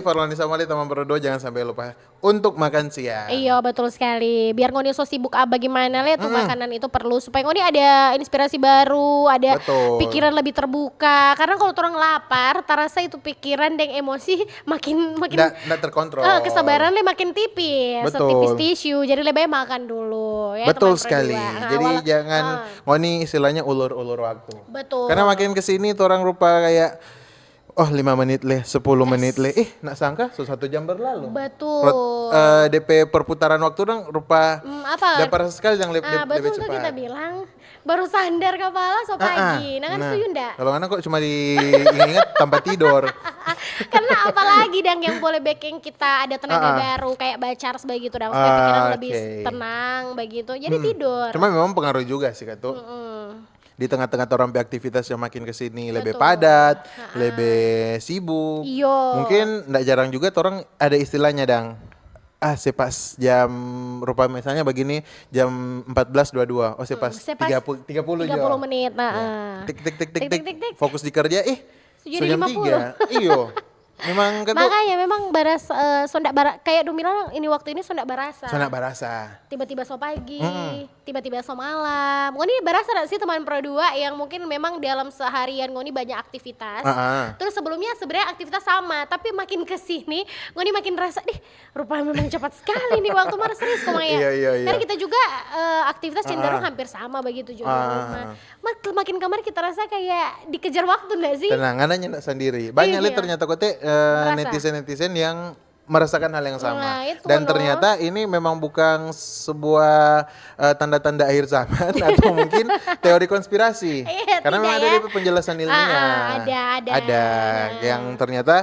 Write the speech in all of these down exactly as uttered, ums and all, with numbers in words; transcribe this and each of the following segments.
Farlani sama le teman berdua, jangan sampai lupa untuk makan siang. Iya, betul sekali. Biar ngoni so sibuk apa gimana le, tuh makanan itu perlu supaya ngoni ada inspirasi baru, ada Betul. pikiran lebih terbuka. Karena kalau orang lapar, tarasa itu pikiran deng emosi makin makin Nggak, nggak terkontrol. Eh, kesabaran le makin tipis, Betul. setipis tisu. Jadi lebih baik makan dulu ya. Betul Teman sekali. Perdua. Nah, Jadi wala- jangan Ah, ngoni istilahnya ulur-ulur waktu. Betul. Karena makin kesini tuh orang rupa kayak, oh, lima menit leh, sepuluh menit leh, ih, nak sangka so satu jam berlalu. Betul. Rot- eh, D P perputaran waktu dong rupa Hmm, apa? dapat sekali yang leb- Ah, leb- lebih betul tuh cepat. Kita bilang baru sandar kapala so Ah, ah. pagi. Nah, kan Nah, setuju ndak? Kalau ngana kok cuma diingat tanpa tidur. Karena apalagi dang yang boleh bikin kita ada tenaga Ah, ah. Baru kayak bacars begitu dang supaya pikiran Ah, lebih oke. Tenang begitu. Jadi Hmm. tidur. Cuma memang pengaruh juga sih, Kak, tuh. Mm-mm. Di tengah-tengah orang aktivitas yang makin kesini lebih Betul. padat, Ha-ha. lebih sibuk. Iyo. Mungkin ndak jarang juga orang ada istilahnya dang. Ah, sepas jam rupa misalnya begini jam empat belas dua dua. Oh, sepas Hmm, sepas tiga puluh tiga puluh tiga puluh menit, nah, Ya. ah. Tik tik tik tik Tik, tik. tik, tik. Fokus di kerja, ih. Jadi So jam lima puluh. tiga. Iyo. Memang kan tuh Makanya memang baras eh, sondak bara kayak dong bilang ini waktu ini sondak barasa. Sondak barasa. Tiba-tiba so pagi, Mm-mm. tiba-tiba so malam. Ngoni barasa nggak sih teman Pro dua yang mungkin memang dalam seharian ngoni banyak aktivitas. Ah, ah. Terus sebelumnya sebenarnya aktivitas sama, tapi makin kesini ngoni makin rasa, dih, rupanya memang cepat sekali nih waktu. Mar serius kok, Maya. Iya, iya, iya. Karena kita juga eh, aktivitas cenderung Ah, ah. Hampir sama begitu juga Ah, di ah, rumah. ah. Mak- makin kamar kita rasa kayak dikejar waktu nggak sih? Tenang, ngana nyanda sendiri. Banyak Iya. Lihat ternyata kote eh, Merasa. Netizen-netizen yang merasakan hal yang sama. Nah, itu Dan loh. Ternyata ini memang bukan sebuah eh, tanda-tanda akhir zaman atau mungkin teori konspirasi. Iya, Karena tidak memang ada ya. Dia penjelasan ilmiah. Ah, ah, ada, ada. Ada Nah. Yang ternyata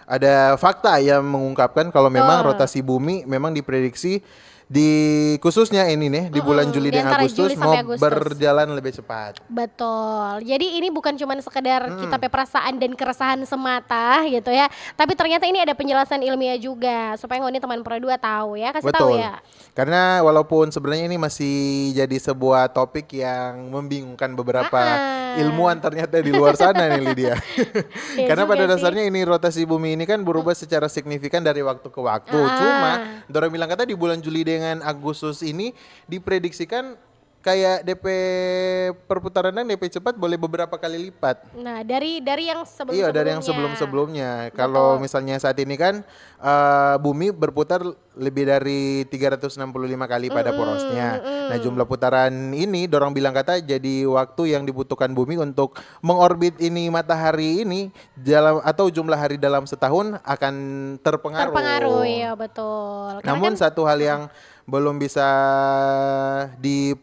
ada fakta yang mengungkapkan kalau memang Betul. Rotasi bumi memang diprediksi di khususnya ini nih di bulan Mm-mm, Juli di dan antara Agustus Juli mau sampai Agustus. Berjalan lebih cepat. Betul. Jadi ini bukan cuma sekedar kita pe perasaan dan keresahan semata gitu ya. Tapi ternyata ini ada penjelasan ilmiah juga supaya ngoni teman Pro dua tahu ya. Kasih tahu Betul. Ya. Karena walaupun sebenarnya ini masih jadi sebuah topik yang membingungkan beberapa Ah, ah. Ilmuwan ternyata di luar sana nih, Lydia. Ya Karena juga pada sih. Dasarnya ini rotasi bumi ini kan berubah secara signifikan dari waktu ke waktu. Ah. Cuma, orang bilang kata di bulan Juli dengan Agustus ini diprediksikan kayak D P perputaran dan D P cepat boleh beberapa kali lipat. Nah, dari dari yang sebelum Iya, dari yang sebelum-sebelumnya. Kalau misalnya saat ini kan eh, bumi berputar lebih dari tiga ratus enam puluh lima kali pada porosnya. Nah, jumlah putaran ini dorang bilang kata jadi waktu yang dibutuhkan bumi untuk mengorbit ini matahari ini dalam atau jumlah hari dalam setahun akan terpengaruh. Terpengaruh, iya betul. Karena Namun kan satu hal yang belum bisa di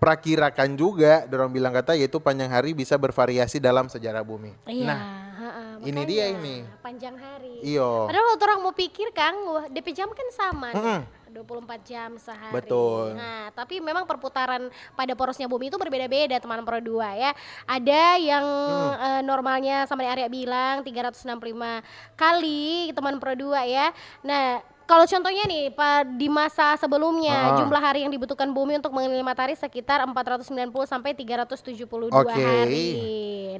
prakirakan juga, dorang bilang kata yaitu panjang hari bisa bervariasi dalam sejarah bumi. Iya, Nah, heeh, ini makanya, dia ini. Panjang hari. Iyo. Padahal waktu orang mau pikir kan, wah, D P jam kan sama. Mm-mm. Dua puluh empat jam sehari. Betul. Nah, tapi memang perputaran pada porosnya bumi itu berbeda-beda, teman Pro dua ya. Ada yang Hmm. eh, normalnya sama yang Arya bilang tiga ratus enam puluh lima kali, teman Pro dua ya. Nah, kalau contohnya nih, pa- di masa sebelumnya, Ah. jumlah hari yang dibutuhkan bumi untuk mengelilingi matahari sekitar empat ratus sembilan puluh sampai tiga ratus tujuh puluh dua Oke. hari.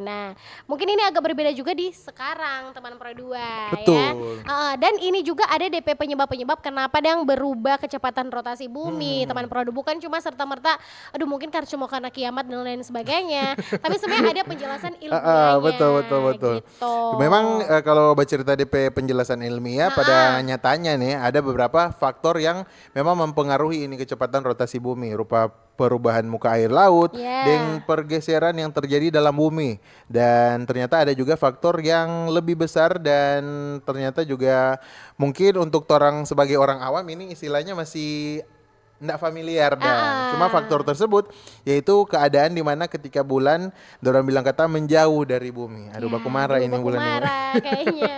Nah, mungkin ini agak berbeda juga di sekarang, teman Pro dua ya. Betul. Heeh, dan ini juga ada D P penyebab-penyebab kenapa yang berubah kecepatan rotasi bumi, Hmm. teman Pro dua. Bukan cuma serta-merta, aduh, mungkin karena cuma karena kiamat dan lain sebagainya. Tapi sebenarnya ada penjelasan Ah, ilmiahnya. betul, betul, betul. Gitu. Memang eh, kalau bercerita D P penjelasan ilmiah, Ah, pada ah. nyatanya nih ada beberapa faktor yang memang mempengaruhi ini kecepatan rotasi bumi, rupa perubahan muka air laut, Ya. dan pergeseran yang terjadi dalam bumi. Dan ternyata ada juga faktor yang lebih besar dan ternyata juga mungkin untuk orang sebagai orang awam ini istilahnya masih ndak familiar dah. Ah. Cuma faktor tersebut yaitu keadaan di mana ketika bulan dorang bilang kata menjauh dari bumi. Aduh, Ya, baku marah aduh, ini baku bulan ini. Marah kayaknya.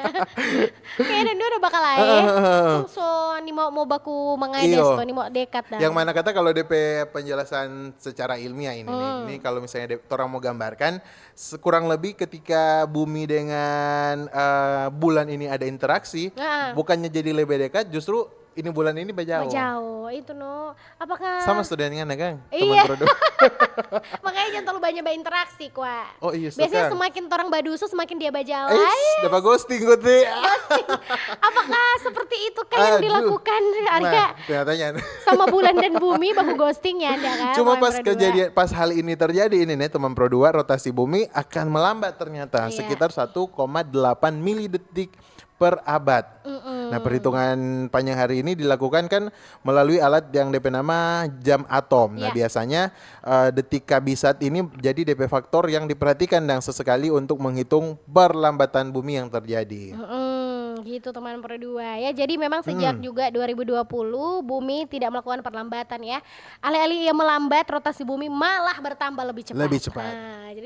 Kayaknya dong udah bakal lae. Heeh, heeh. Langsung nih mau mau baku mengadas Iyo. Tuh, nih mau dekat dah. Yang mana kata kalau D P penjelasan secara ilmiah ini nih, Hmm. ini kalau misalnya de- orang mau gambarkan, se- kurang lebih ketika bumi dengan eh, bulan ini ada interaksi, Ah. bukannya jadi lebih dekat, justru Ini bulan ini bajao. Bajao itu no. Apakah Sama studentnya nah, Kang? Iya. Teman produk. Makanya jangan terlalu banyak berinteraksi, Kwa. Oh iya, Biasanya Kang. Semakin orang badusu, semakin dia bajao. Eish, dapat ghosting gue teh. Apakah seperti itu kan yang Aduh. Dilakukan, Arya? Nah, ternyata ya. Sama bulan dan bumi baku ghosting ya, ada kan? Cuma Orang pas berdua. kejadian, pas hal ini terjadi ini nih, teman Pro dua, rotasi bumi akan melambat ternyata Iya. sekitar satu koma delapan mili detik per abad. Mm-mm. Nah, perhitungan panjang hari ini dilakukan kan melalui alat yang depe nama jam atom. Nah, Ya. Biasanya eh, detik kabisat ini jadi depe faktor yang diperhatikan dan sesekali untuk menghitung perlambatan bumi yang terjadi. Mm-mm, gitu teman Pro dua ya. Jadi memang sejak Hmm. juga dua ribu dua puluh bumi tidak melakukan perlambatan ya. Alih-alih ia melambat, rotasi bumi malah bertambah lebih cepat. Lebih cepat. Nah, jadi